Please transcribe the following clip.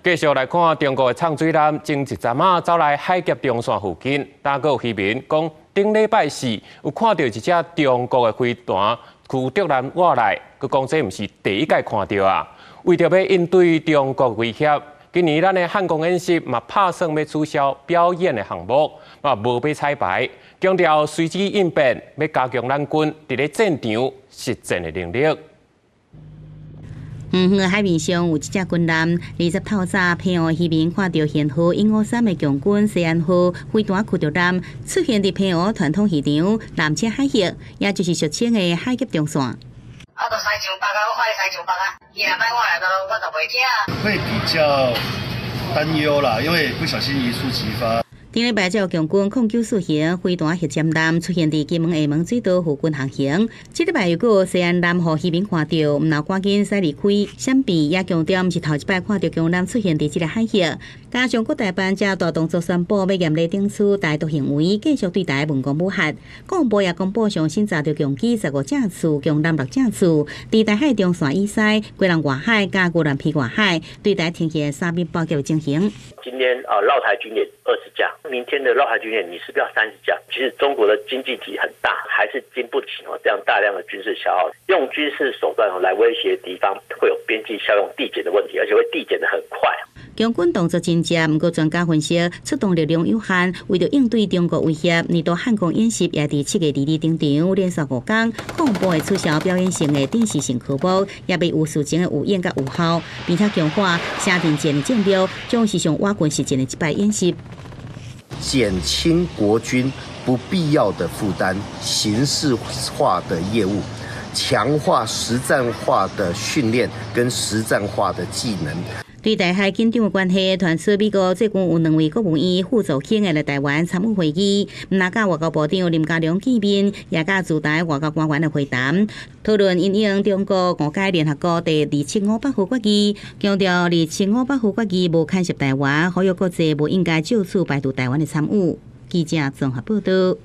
繼續來看中國的藏水艦，前一陣仔走來海峽中線附近，但閣有漁民講，頂禮拜四有看著一隻中國的飛彈驅逐艦倚來，閣講這毋是第一擺看著啊。為著欲應對中國威脅，今年咱的漢光演習嘛拍算欲取消表演的項目，嘛無欲彩排，強調隨機應變，欲加強咱軍佇咧戰場實戰的能力。遠遠的海面上有一隻軍艦，20透早，澎湖漁民看著舷號153的共軍西安號飛彈驅逐艦出現佇澎湖傳統漁場南車海域，也就是俗稱的海峽中線。啊，都駛上北啊，我看伊駛上北啊，伊若莫倚來，我就袂驚。會比較擔憂啦，因為不小心一觸即發。頂禮拜，這共軍09-4型飛彈核潛艦出現佇金門廈門水道附近航行。這禮拜又閣有西安艦予漁民看著，毋但趕緊駛離開，閃避，也強調毋是頭一擺看著強艦出現佇這个海域。加上國台辦這大動作宣布欲嚴厲懲處台獨行為，繼續對台文攻武嚇。國防部也公布上新查著共機15架次，共艦6架次，佇台海中線以西、基隆外海、佮宜蘭外海，對台呈現三面包夾的情形。今天啊，繞台軍演20架，明天的繞台軍演你是不是要30架？其實中國的經濟體很大，還是經不起哦這樣大量的軍事消耗，用軍事手段來威脅敵方，會有邊際效用遞減的問題，而且會遞減得很快。共軍動作真濟，毋過專家分析，出動力量有限，為著應對中國威脅，年度漢光演習也佇7月22登場，連續5天，國防部會取消表演性的展示性科目，也欲有事前的預演佮預校，並且強化城鎮戰的戰略，將是上我軍實戰的一擺演習。減輕國軍不必要的負擔，形式化的業務，強化實戰化的訓練跟實戰化的技能。對台海緊張的關係，傳出美國最近有兩位國務院副助卿會來台灣參與會議，毋但佮外交部長林佳龍見面，也佮駐台外交官員的會談，討論因應中國誤解聯合國第2758號決議，強調二七五八號決議無牽涉台灣，呼籲國際無應該藉此排除台灣的參與。記者綜合報導。